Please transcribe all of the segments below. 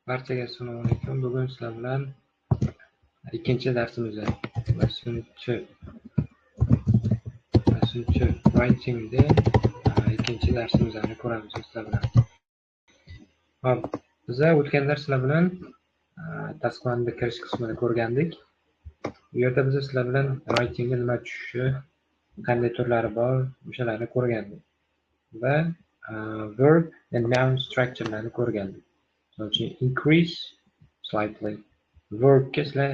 Barchaga assalomu alaykum. Bugun sizlar bilan ikkinchi darsimizda Lesson 2 writing'da ikkinchi darsimizni ko'ramiz sizlar bilan. Hop, biza o'tgan darslar bilan tasdiqlandi kirish qismini ko'rgandik. Bu yerda biz sizlar bilan writingga nima tushishi, qanday turlari bor, o'shalarni ko'rgandik. Va verb and noun structure'larni ko'rgandik. Misol uchun, increase slightly verbga sizlar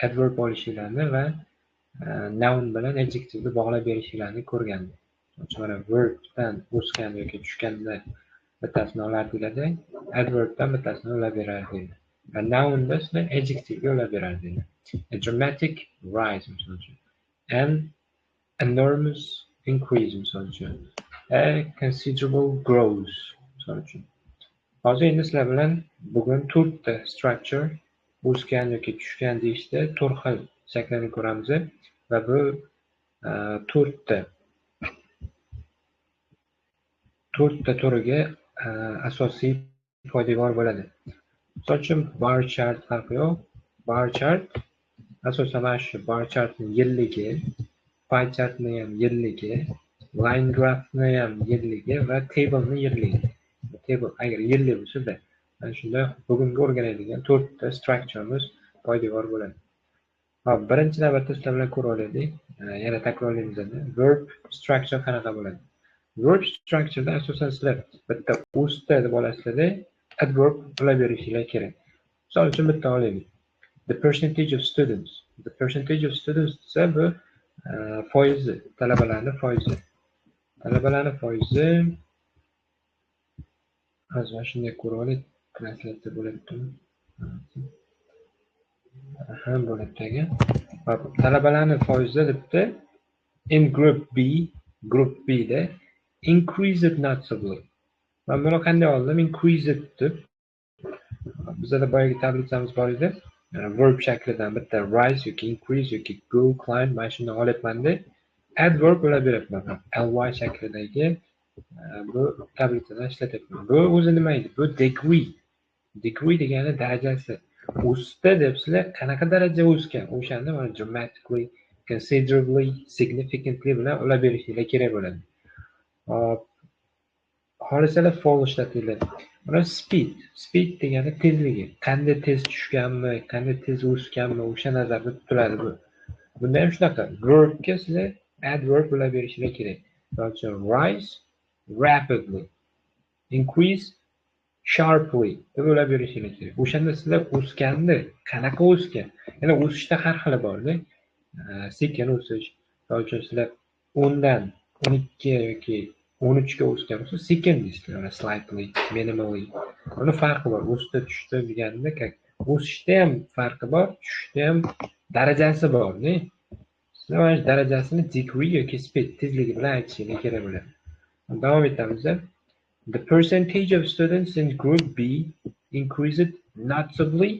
adverb olishinglarni va noun bilan adjectiveni bog'lab berishinglarni ko'rgandik. Misol uchun, mana verbdan o'sgan yoki tushganda bittasini olardinglarda, adverbdan bittasini ulab berardinglar. Va nounda sizlar adjectivega ulab berardinglar. A dramatic rise, misol uchun. An enormous increase, misol uchun. A considerable growth, misol uchun. Hozir endi sizlar bilan bugun to'rtta structure, o'sgan yoki tushgan deyishda to'rt xil shaklini ko'ramiz va bu to'rtta turiga asosiy poydevor bo'ladi. Misol uchun, bar chart farqi yo'q. Bar chart asosan mana shu bar chartni yilligi, pie chartni ham yilligi, line graphni ham yilligi va tableni yilligi. Table agar yillik bo'lsa-da, mana shunda bugungi o'rganadigan to'rtta structure'imiz poydevor bo'ladi. Hop, birinchi navbatda sizlar bilan ko'ra olaylik. Yana takrorlaymiz endi. Verb structure qanaqa bo'ladi? Verb structure'da asosan sizlar bitta o'sdi deb olasizlarda, adverb ulab berishinglar kerak. Misol uchun, bitta olaylik. The percentage of students. The percentage of students desa, bu foizi, talabalarning foizi. Talabalarning foizi. Hozir mana shunday ko'rib oling, translyatsiya bo'lyaptimi? Aha, bo'lyapti ekan. Hop, talabalarni foizi debdi. In group B, group B da increased noticeably. Man buni qanday oldim? Increased deb. Bizada boyagi tablitsamiz bor edi. Verb shaklidan bitta rise yoki increase yoki go, climb, mana shundan olyapmanda, adverb ulab beryapman. Ly shaklidagi bu tablitsadan ishlatyapman. Bu o'zi nima edi? Bu degree. Degree degani darajasi. O'sdi debsizlar, qanaqa daraja o'sgan? O'shanda mana dramatically, considerably, significantly bilan ulab berishinglar kerak bo'ladi. Hop. Xohlasalar fall ishlatinglar. Mana speed. Speed degani tezligi. Qanday tez tushganmi, qanday tez o'sganmi, o'sha nazarda tutiladi bu. Bunda ham shunaqa. Verbga sizlar adverb ulab berishinglar kerak. Misol uchun, rise rapidly, increase sharply deb ulab berishinglar kerak. O'shanda sizlar o'sganni, qanaqa o'sgan? Ya'ni o'sishda har xili borda. Sekin o'sish. Misol uchun, sizlar 10 dan 12 yoki 13 ga o'sgan bo'lsa, sekin deysizlar, mana slightly, minimally. Uni farqi bor. O'sdi, tushdi deganda, как o'sishda ham farqi bor, tushishda ham darajasi bor-da. Sizlar mana shu darajasini degree yoki speed, tezligi bilan aytishinglar kerak bo'ladi. Davom etamiz. The percentage of students in group B increased noticeably,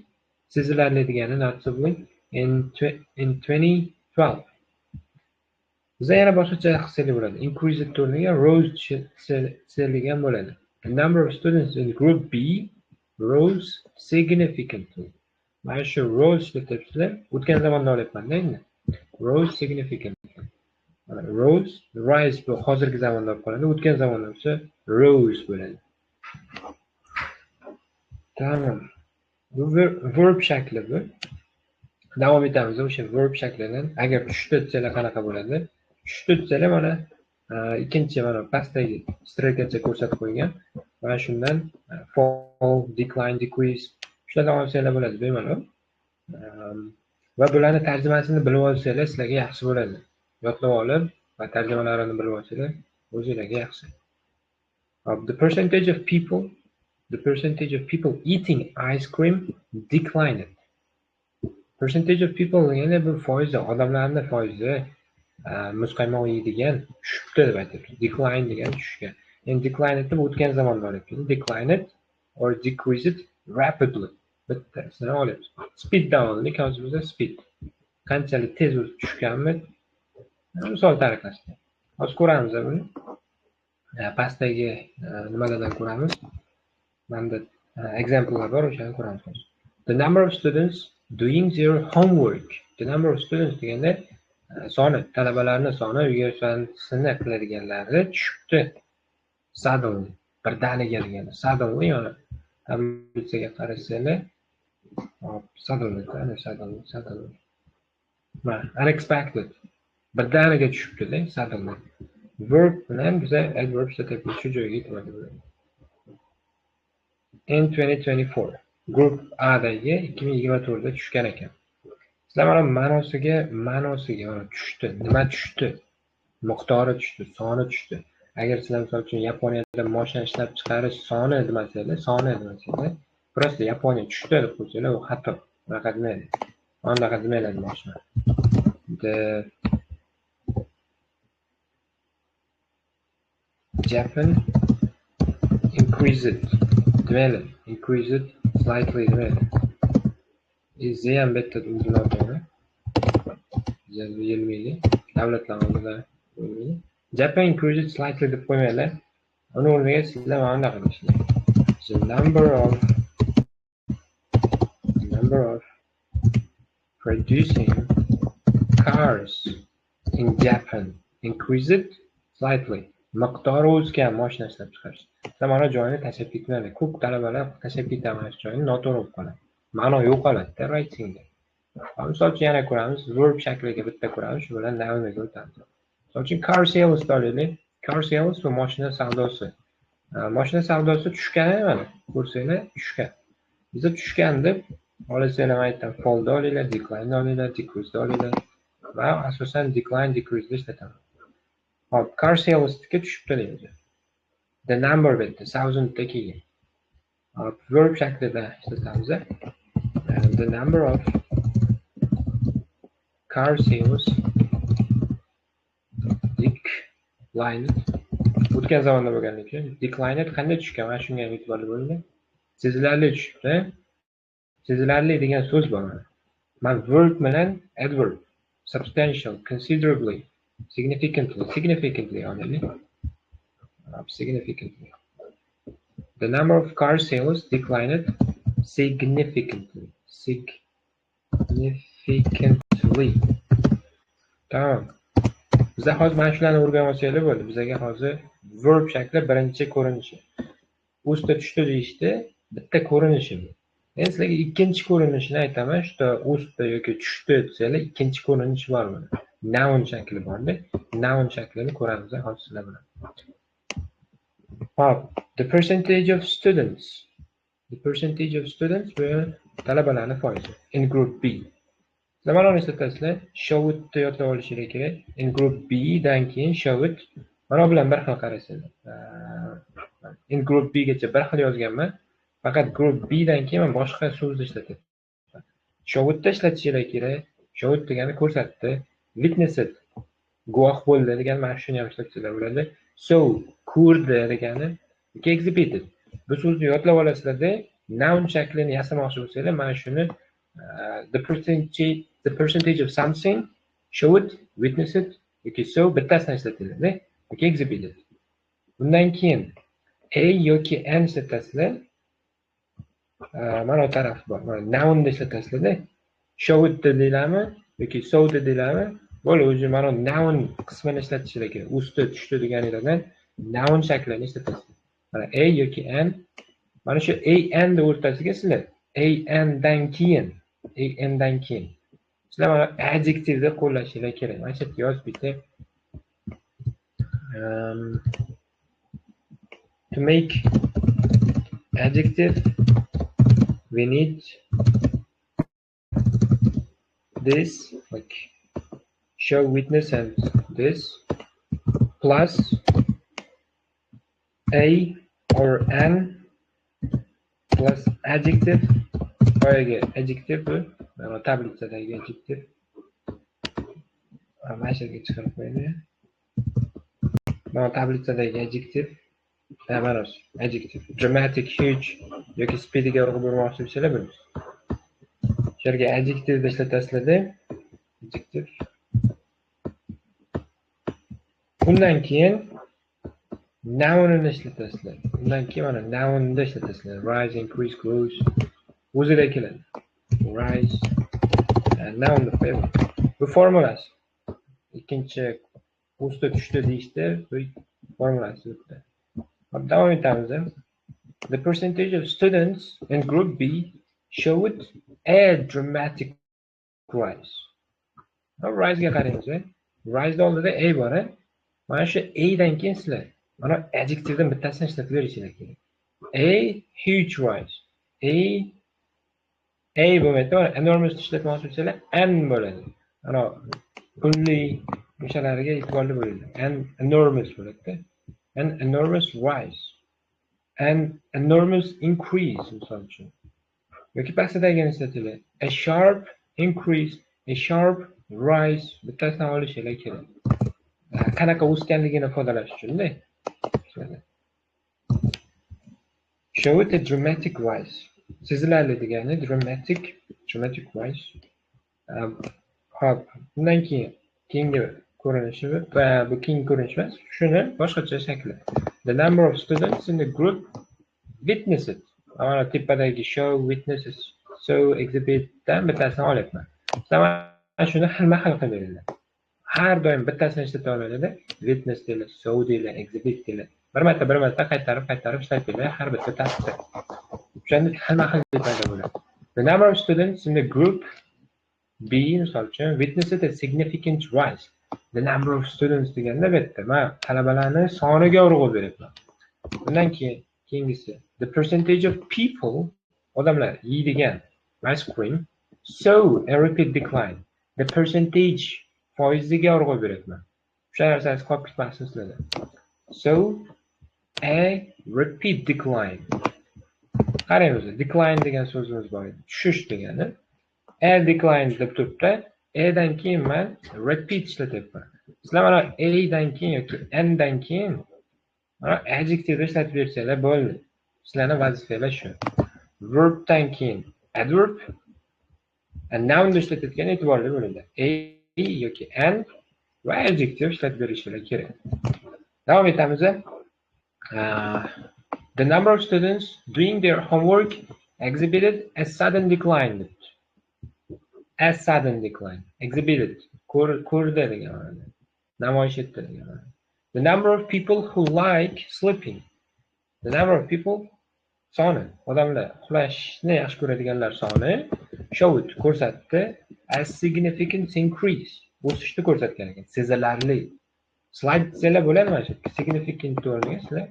sezilarli degani noticeably, in 2012. Biza yana boshqacha qilsak bo'ladi. Increased o'rniga rose desak ham bo'ladi. The number of students in group B rose significantly. Mana shu rose ishlatyapsizlar. O'tgan zamonda olyapman-da endi. Rose significantly. Mana rose, rise bu hozirgi zamonda bo'lib qoladi. O'tgan zamonda bo'lsa rose bo'ladi. Tamom. Bu verb shakli bu. Davom etamiz o'sha verb shaklidan. Agar tushdi desalar qanaqa bo'ladi? Tushdi desalar, mana ikkinchi, mana pastdagi strelkacha ko'rsatib qo'ygan. Mana shundan fall, decline, decrease, shulardan olsanglar bo'ladi bemalol. Va bularni tarjimasini bilib olsanglar sizlarga yaxshi bo'ladi. Yodlab olib va tarjimalarini bilib olsanglar o'zinglarga yaxshi. Hop, the percentage of people eating ice cream declined. Percentage of people degani bu foizi, odamlarning foizi muzqaymoq yeydigan tushibdi deb aytyapti. Decline degani tushgan. Endi declined deb o'tgan zamonda olyapti. Declined or decreased rapidly. Bittasini olyapmiz. Speed dan oldik, hozir bizda speed. Qanchalik tez o'sib tushganmi? Misol tariqasida. Hozir ko'ramiz buni. Pastdagi nimalardan ko'ramiz. Manda Examplelar bor, o'shani ko'ramiz hozir. The number of students doing their homework. The number of students deganda soni, talabalarning soni uyga ishlarini qiladiganlari tushibdi. Suddenly, birdaniga degani. Suddenly, mana tablitsaga qarasanglar, hop, suddenly, ana suddenly, suddenly. Mana unexpected. Birdaniga tushibdi-da, suddenly. Verb bilan biza adverb ishlatyapmiz, shu joyga e'tibor beramiz. In 2024 Group A dagi 2024 da tushgan ekan. Sizlar mana ma'nosiga mana tushdi. Nima tushdi? Miqdori tushdi, soni tushdi. Agar sizlar misol uchun Yaponiyada mashina ishlab chiqarish soni demasanglar, soni demasanglar, просто Yaponiya tushdi deb qo'ysanglar, u xato. Unaqa demaydi. Unaqa demaydi mashina. The Japan increased demaydi. Increased slightly demaydi. Z ham bitta o'zini. Yilmaydi. Davlatlar oldida bo'lmaydi. Japan increased slightly deb qo'ymanglar. Uni o'rniga sizlar mana bunday qilasizlar. The number of producing cars in Japan increased slightly. Miqdori o'sgan mashina ishlab chiqarish. Sizlar mana joyini tashlab ketmanglar. Ko'p talabalar tashlab ketadi mana shu joyini, noto'g'ri bo'lib qoladi. Ma'no yo'qoladi-da writingda. Misol uchun yana ko'ramiz, verb shakliga bitta ko'ramiz, shu bilan nounga o'tamiz. Misol uchun car sales olaylik. Car sales bu mashina savdosi. Mashina savdosi tushgani mana ko'rsanglar tushgan. Biza tushgan deb olasanglar, men aytdim, fallda olinglar, decline olinglar, decrease olinglar. Va asosan decline, decrease ishlataman. Hop, car salesga tushibdi deymiz. The number bitta thousandda kelgan. Hop, verb shaklida ishlatamiz. The number of car sales declined. O'tgan zamonda bo'lganligi uchun declined qanday tushgan? Mana shunga ham e'tiborli bo'linglar. Sezilarli tushibdi. Sezilarli degan so'z bor mana. Man verb bilan adverb, substantial, considerably, significantly, significantly olaylik. Significantly. The number of car sales declined significantly. Significantly. Tamam. Bizda hozir mana shularni o'rganib olsanglar bo'ldi. Bizga hozir verb shakli birinchi ko'rinishi. O'sdi tushdi deyishdi, bitta ko'rinishi bu. Men sizlarga ikkinchi ko'rinishini aytaman, shu o'sdi yoki tushdi desanglar, ikkinchi ko'rinishi bor buni. Noun shakli borda. Noun shaklini ko'ramiz hozir sizlar bilan. Hop, the percentage of students. The percentage of students bu talabalarning foizi in group B. Sizlar mana buni eslatasizlar, showedni yodlab olishingiz kerak. In group B dan keyin showed mana bilan bir xil qarasanglar. In group B gacha bir xil yozganman. Faqat group B dan keyin men boshqa so'zni ishlatyapman. Showedni ishlatishingiz kerak. Showed degani ko'rsatdi. Witnessed guvoh bo'ldi degani, mana shuni ham ishlatsanglar bo'ladi. So ko'rdi degani yoki exhibited. Bu so'zni yodlab olasizlarda, noun shaklini yasamoqchi bo'lsanglar, mana shuni the percentage of something showed, witnessed yoki so bittasini ishlatinglar, yoki exhibited. Bundan keyin a yoki n ishlatasizlar. Mana bu taraf bor. Mana nounni ishlatasizlarda, showed dedinglarmi yoki so dedinglarmi? Bo'ldi, o'zi mana noun qismini ishlatishlar kerak. O'sdi, tushdi deganinglardan noun shaklini ishlatasizlar. Mana a yoki n. Mana shu a n ni o'rtasiga sizlar a n dan keyin, a n dan keyin sizlar mana adjektivni qo'llashinglar kerak. Mana shu yerga yozib bitta. To make adjective we need this, like show, witness and this plus a or n plus adjective. Boyagi adjective bu mana tablitsadagi adjective. Mana shu yerga chiqarib qo'yaylik. Mana tablitsadagi adjective. Mana shu adjective. Dramatic, huge yoki speediga urg'u bermoqchi bo'lsanglar bilamiz. Shu yerga adjective ishlatasizlarda, adjective. Bundan keyin Nounini ishlatasizlar. Undan keyin mana nounni ishlatasizlar. Rise, increase, grows o'zida keladi. Rise noun deb qo'yaman. Bu formulasi. Ikkinchi o'sdi, tushdi deyishdi, bu formulasi bitta. Hop, davom etamiz. The percentage of students in group B showed a dramatic rise. Rise'ga qaraymiz. Rise'da oldida a bor. Mana shu a dan keyin sizlar mana adjektivdan bittasini ishlatib berishinglar kerak. A huge rise. A bo'lmaydi. Mana enormous ishlatmoqchi bo'lsanglar, an bo'ladi. Mana pulli o'shalarga e'tiborli bo'linglar. An enormous bo'ladi. An enormous rise. An enormous increase misol uchun. Yoki pastidagini ishlatinglar. A sharp increase, a sharp rise bittasini olishinglar kerak. Qanaqa o'sganligini ifodalash uchun-da. Showed a dramatic rise. Sezilarli degani dramatic rise. Hop, bundan keyin keyingi ko'rinishi va bu keyingi ko'rinish emas, shuni boshqacha shakli. The number of students in the group witnessed. Mana tepadagi show, witnesses, so, exhibitdan bittasini olyapman. Sizlar mana shuni xilma-xil qilib beringlar. Har doim bittasini ishlata olmaydi. Witness deyiladi, show deyiladi, exhibit deyiladi. Bir marta, bir marta qaytarib, qaytarib ishlatinglar har bitta taskda. O'shanda xilma-xil paydo bo'ladi. The number of students in the group B misol uchun witnessed a significant rise. The number of students deganda bu yerda men talabalarning soniga urg'u beryapman. Undan keyin keyingisi the percentage of people odamlar yeydigan ice cream saw a rapid decline. The percentage foiziga urg'u beryapman. O'sha narsasi qolib ketmasin sizlarda. So a rapid decline. Qaraymiz, decline degan so'zimiz bor edi. Tushish degani. A decline deb turibdi. A dan keyin men rapid ishlatyapman. Sizlar mana A dan keyin yoki N dan keyin mana adjektivni ishlatib bersanglar bo'ldi. Sizlarning vazifanglar shu. Verbdan keyin adverb, nounni ishlatayotganda e'tiborli bo'linglar. A yoki N va adjektiv ishlatib berishinglar kerak. Davom etamiz. The number of students doing their homework exhibited a sudden decline. A sudden decline. Exhibited. Ko'rdi degan ma'noda. Namoyish etdi degan ma'noda. The number of people who like sleeping. The number of people soni. Odamlar uxlashni yaxshi ko'radiganlar soni showed ko'rsatdi a significant increase. O'sishni ko'rsatgan ekan. Sezilarli. Slight desanglar bo'ladi mana shu. Significant o'rniga sizlar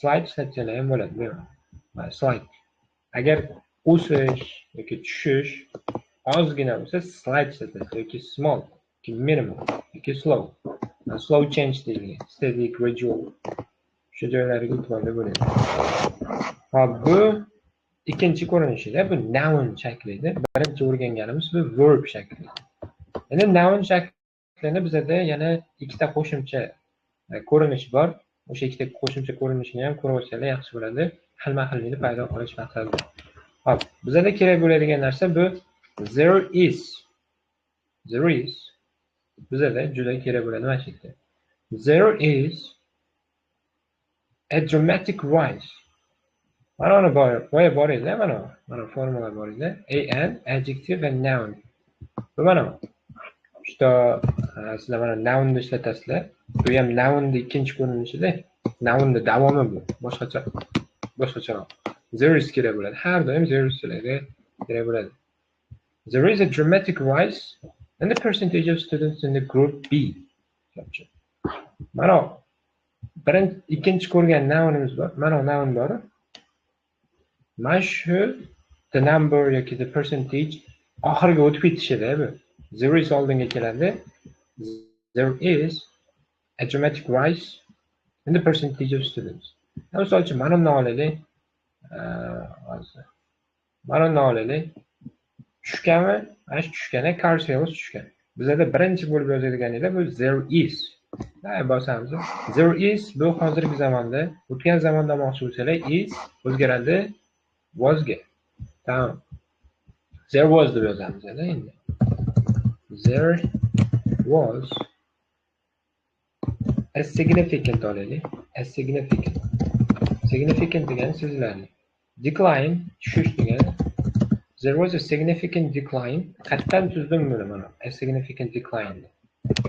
slight ishlatsanglar ham bo'ladi. Mana slight. Agar o'sish yoki tushish ozgina bo'lsa slight ishlatasiz yoki small yoki minimal yoki slow. Slow change deyilgan. Steady, gradual. Shu joylariga e'tiborli bo'ling. Hop, bu ikkinchi ko'rinishida bu noun shakli edi. Birinchi o'rganganimiz bu verb shakli. Endi noun shaklini bizada yana ikkita qo'shimcha ko'rinishi bor. O'sha ikkita qo'shimcha ko'rinishini ham ko'rib olsanglar yaxshi bo'ladi. Xilma-xillikni paydo qilish maqsadida. Hop, bizada kerak bo'ladigan narsa bu there is. There is bizada juda kerak bo'ladi mana shu yerda. There is a dramatic rise. Mana uni boya bor edi, mana formula bor edi. A n adjective and noun. Bu mana что sizlar mana nounni ishlatasizlar. Bu ham nounni ikkinchi ko'rinishida, nounni davomi bu. Boshqacharoq. There is kerak bo'ladi. Har doim there is sizlarga kerak bo'ladi. There is a dramatic rise in the percentage of students in the group B. Mana birinchi, ikkinchi ko'rgan nounimiz bor. Mana noun bor. Mana shu the number yoki the percentage oxiriga o'tib ketishida bu. There is oldinga keladi. There is a dramatic rise in the percentage of students. Misol uchun mana bundan olaylik. Hozir. Mana bundan olaylik. Tushganmi? Mana shu tushgan, car sales tushgan. Bizada birinchi bo'lib yozadigan edi bu there is. Bosamiz. There is bu hozirgi zamonda, o'tgan zamonda demoqchi bo'lsalar is o'zgaradi wasga. Tamam. There was deb yozamiz endi. There was a significant olaylik. A significant. Significant degani sezilarli. Decline tushish degani. There was a significant decline. Qayerdan tuzdim buni mana? A significant decline.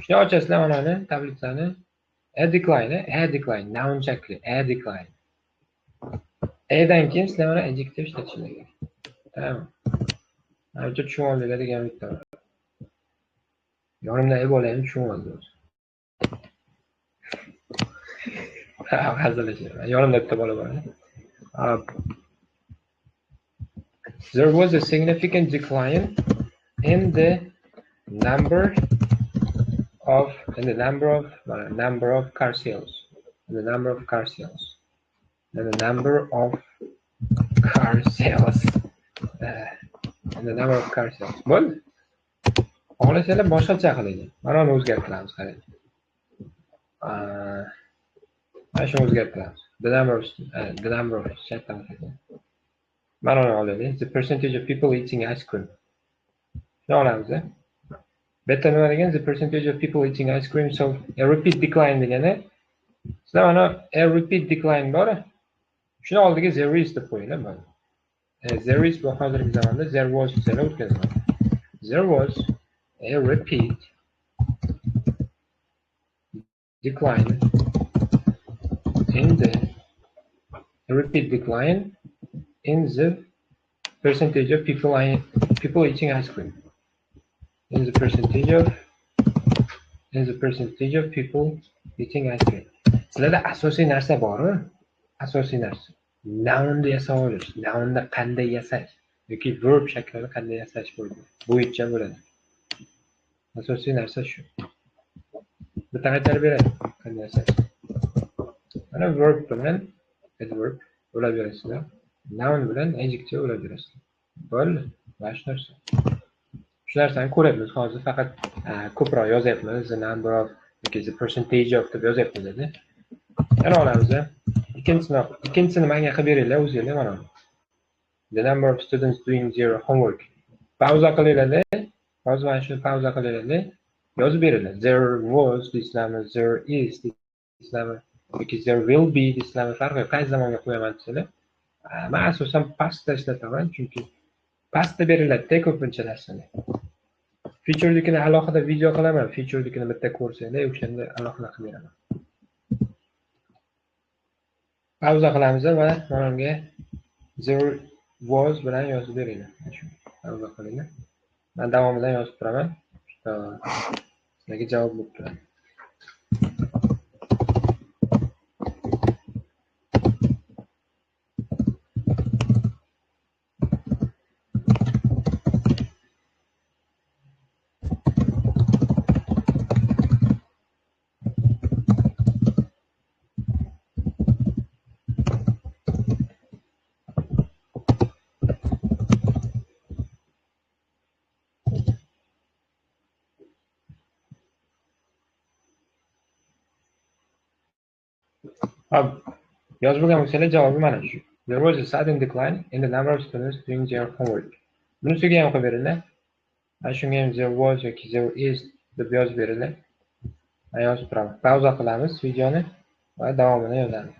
Shuni ochasizlar mana buni tablitsani. A decline, a decline, noun shakli, a decline. A dan keyin sizlar mana adjective ishlatishinglar kerak. Tamam. Mana bu tushunib oldinglar degan umiddaman. Yonimdagi bola ham tushunib oldi o'zi. Hazillashyapman. Yonimda bitta bola bor. There was a significant decline in the number of car sales. In the number of car sales. In the number of car sales. In the number of car sales. Bo'ldi. Xohlasanglar boshqacha qilaylik. Mana uni o'zgartiramiz, qarang. Mana shuni o'zgartiramiz. The number of mana uni olaylik. The percentage of people eating ice cream. Shuni olamiz. Bu yerda nima degan? The percentage of people eating ice cream. So a repeat decline degani. Sizlar mana a repeat decline bor. Shuni oldiga there is deb qo'yinglar mana. There is bu hozirgi zamonda, there was desanglar o'tgan zamonda. There was a repeat decline in the percentage of people eating ice cream. In the percentage of people eating ice cream. Sizlarda asosiy narsa bor-ku? Asosiy narsa. Nounni yasab olish, nounni qanday yasash yoki verb shaklini qanday yasash bo'yicha bo'ladi. Asosiy narsa shu. Bitta qaytarib beradi qanday yasash. Mana verb bilan adverb ulab berasizlar. Noun bilan adjective ulab berasizlar. Bo'ldi. Mana shu narsa. Shu narsani ko'ryapmiz hozir, faqat ko'proq yozyapmiz. The number of yoki the percentage of deb yozyapmiz dedi. Yana olamiz. Ikkinchisini menga qilib beringlar o'zinglar mana. The number of students doing their homework. Pauza qilinglar-da. Hozir mana shuni pauza qilinglar-da. Yozib beringlar. There was deysizlarmi, there is deysizlarmi yoki there will be deysizlarmi, farqi yo'q. Qaysi zamonga qo'yaman desanglar. Men asosan pastda ishlataman, chunki pastda beriladi-da ko'pincha narsalar. Feature'nikini alohida video qilaman. Feature'nikini bitta ko'rsanglar, o'shanda alohida qilib beraman. Pauza qilamiz va mana unga there was bilan yozib beringlar. Pauza qilinglar. Men davomidan yozib turaman. Sizlarga javob bo'lib turadi. Yozib bo'lgan bo'lsanglar javobi mana shu. There was a sudden decline in the number of students doing their homework. Bunisiga ham qilib beringlar. Mana shunga ham there was yoki there is deb yozib beringlar. Men yozib turaman. Pauza qilamiz videoni va davomini yozamiz.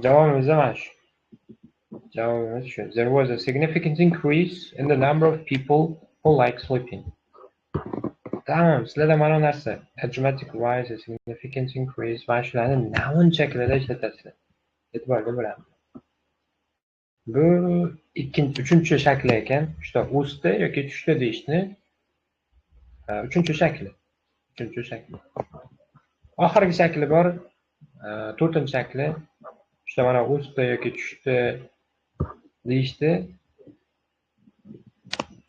Javobimiz mana shu. Javobimiz shu. There was a significant increase in the number of people who like sleeping. Tamam, sizlarda mana narsa. A dramatic rise, a significant increase. Mana shularni noun shaklida ishlatasizlar. E'tiborli bo'lamiz. Bu ikkinchi, uchinchi shakli ekan. Uchta o'sdi yoki tushdi deyishni uchinchi shakli. Uchinchi shakli. Oxirgi shakli bor, to'rtinchi shakli. Uchta mana o'sdi yoki tushdi deyishdi.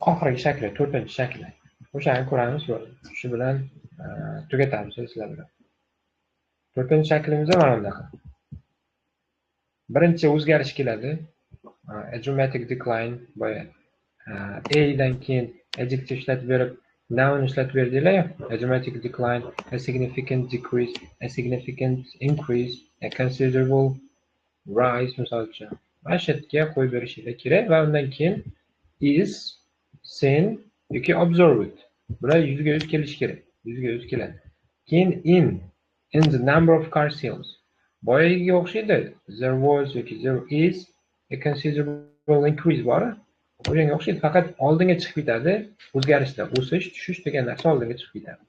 Oxirgi shakli, to'rtinchi shakli. O'shani ko'ramiz, shu bilan tugatamiz sizlar bilan. To'rtinchi shaklimiz mana bunaqa. Birinchi o'zgarish keladi. A dramatic decline boya A dan keyin adjective ishlatib berib noun ishlatib berdinglar. A dramatic decline, a significant decrease, a significant increase, a considerable rise misol uchun. Mana shu yerga qo'yib berishinglar kerak va undan keyin is, seen yoki observed. Bular 100% kelishi kerak. 100% keladi. Keyin in the number of car sales. Boyagiga o'xshaydi. There was yoki there is a considerable increase bor. O'shanga o'xshaydi, faqat oldinga chiqib ketadi. O'zgarishlar, o'sish, tushish degan narsa oldinga chiqib ketadi.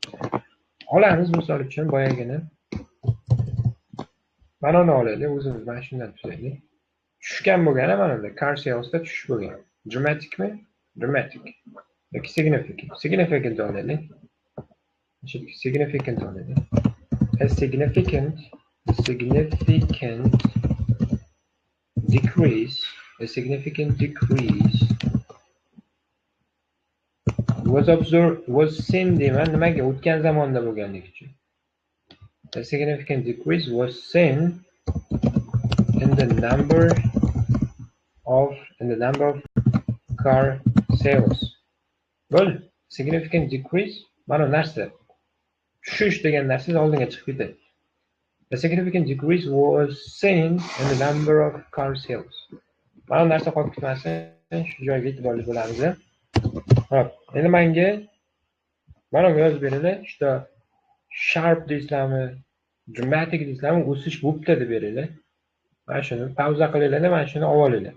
Olamiz misol uchun boyagini. Mana uni olaylik, o'zimiz mana shundan tuzaylik. Tushgan bo'lgani mana bunda car salesda tushish bo'lgan. Dramaticmi? Dramatic. Yoki significant. Significant olaylik. Significant olaylik. A significant decrease, a significant decrease was observed, was seen deyman, nimaga? O'tgan zamonda bo'lganligi uchun. A significant decrease was seen in the number of car sales. Bo'ldi. Significant decrease mana narsa. Tushish degan narsa oldinga chiqib ketadi. A significant decrease was seen in the number of car sales. Mana narsa qolib ketmasin, shu joyga e'tiborli bo'lamiz. Xo'p, endi menga mana bu yozib beringlar, shu sharp deysizlarmi, dramatic deysizlarmi, o'sish bo'pti deb beringlar. Mana shuni pauza qilinglar, mana shuni olib olinglar.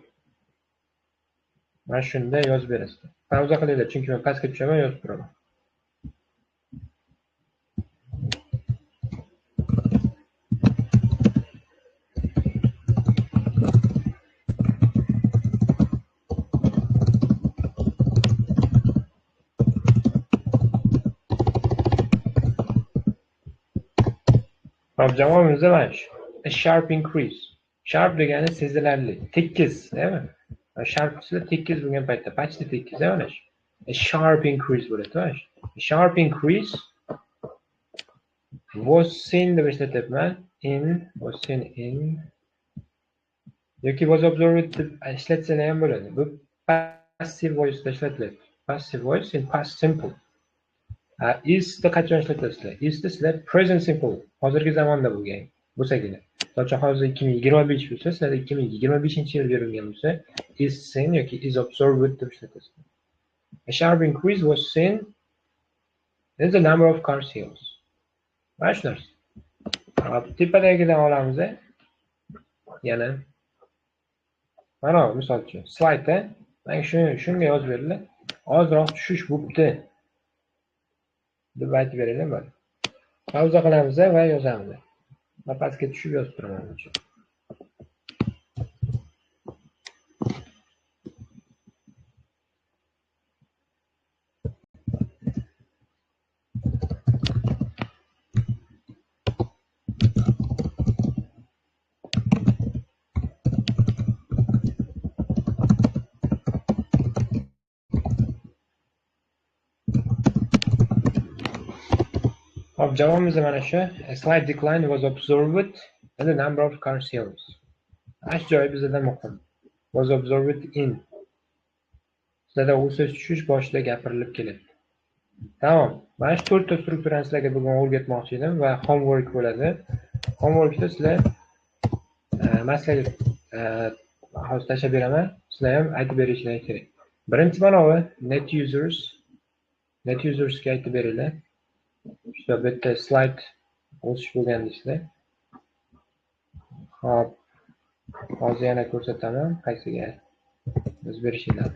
Mana shunda yozib berasizlar. Pauza qilinglar, chunki men pastga tushaman, yozib turaman. Hop, javobimiz mana shu. A sharp increase. Sharp degani sezilarli, tekis, deymi? Sharp sizlar tekis bo'lgan paytda, почти tekis, mana shu. A sharp increase bo'ladi, mana shu. A sharp increase was seen deb ishlatyapman. In, was seen in yoki was observed deb ishlatsalar ham bo'ladi. Bu passive voice da ishlatiladi. Passive voice in past simple. Isni qachon ishlatasizlar? Isni sizlar present simple, hozirgi zamonda bo'lgan bo'lsagina. Masalan, hozir 2025 bo'lsa, sizlarda 2025-yil berilgan bo'lsa, is seen yoki is observed deb ishlatasizlar. A sharp increase was seen in the number of car sales. Mana shu narsa. Tepadagidan olamiz. Yana mana misol uchun slaydda mana shunga yozib beriladi. Ozroq tushish bo'pti deb aytib beraylik mana. Pauza qilamiz va yozamiz. Men pastga tushib yozib turaman. Hop, javobimiz mana shu. A slight decline was observed in the number of car sales. Mana shu joyi bizda muhim. Was observed in. Sizlarda o'sish tushish boshida gapirilib keladi. Tamom. Mana shu to'rtta strukturani sizlarga bugun o'rgatmoqchi edim va homework bo'ladi. Homeworkda sizlar masalan hozir tashlab beraman. Sizlar ham aytib berishingiz kerak. Birinchi mana bu net users. Net usersga aytib beringlar. Shu bitta slide o'sish bo'lgan deysizlar. Xo'p, hozir yana ko'rsataman qaysiga yozib berishinglar.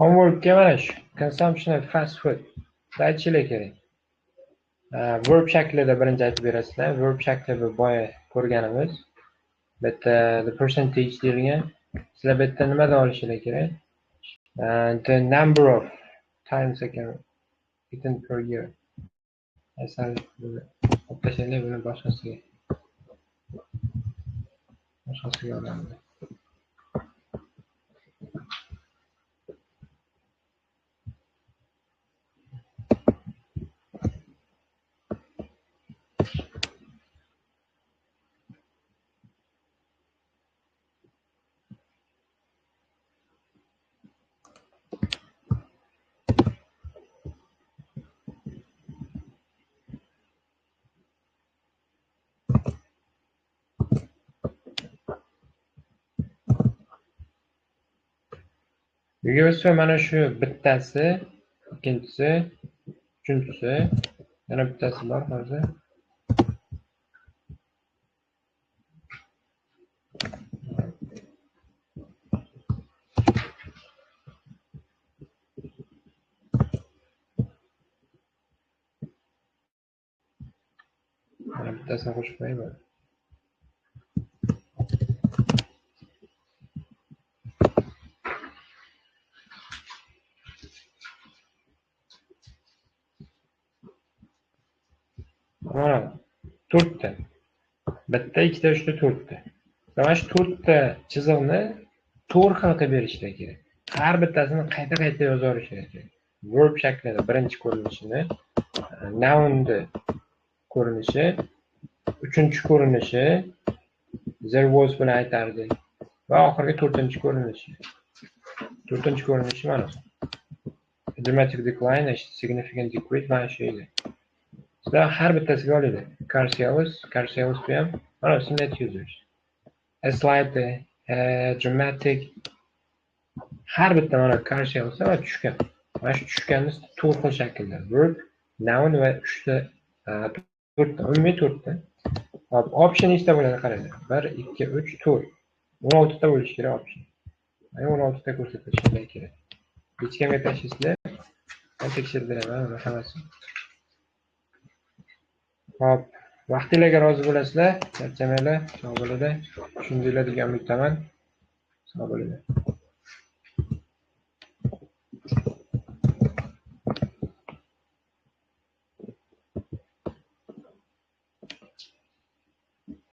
Homeworkga mana shu consumption of fast food aytishinglar kerak. Verb shaklida birinchi aytib berasizlar. Verb shakli bu boya ko'rganimiz. Bu yerda the percentage deyilgan. Sizlar bu yerda nimadan olishinglar kerak? The number of times ekan eaten per year. Sal buni olib tashlanglar, buni boshqasiga. Boshqasiga olamiz. Uyga mana shu bittasi, ikkinchisi, uchinchisi, yana bittasi bor hozir. Mana bittasini qo'shib qo'yay. Mana to'rtta. Bitta, ikkita, uchta, to'rtta. Mana shu to'rtta chiziqni to'rt xil qilib berishlar kerak. Har bittasini qayta-qayta yozib olishlar kerak. Verb shaklida birinchi ko'rinishini, nounni ko'rinishi, uchinchi ko'rinishi there was bilan aytardik va oxirgi to'rtinchi ko'rinishi. To'rtinchi ko'rinishi mana shu. Dramatic decline, significant decrease mana shu edi. Sizlar har bittasiga oladi. Car sales bu ham mana shu net users. A slight, dramatic har bitta mana car sales va tushgan. Mana shu tushganni to'rt xil shaklda. Verb, noun va uchta, to'rtta, umumiy to'rtta. Hop, option nechta bo'ladi qaranglar. 1 2 3 4. 16 ta bo'lishi kerak option. Mana 16 ta ko'rsatilishi kerak. Hech kimga tashlaysizlar. Men tekshirib beraman uni hammasini. Hop, vaqtingizga rozi bo'lasizlar, charchamanglar, sog' bo'linglar. Tushundinglar degan umiddaman. Sog' bo'linglar.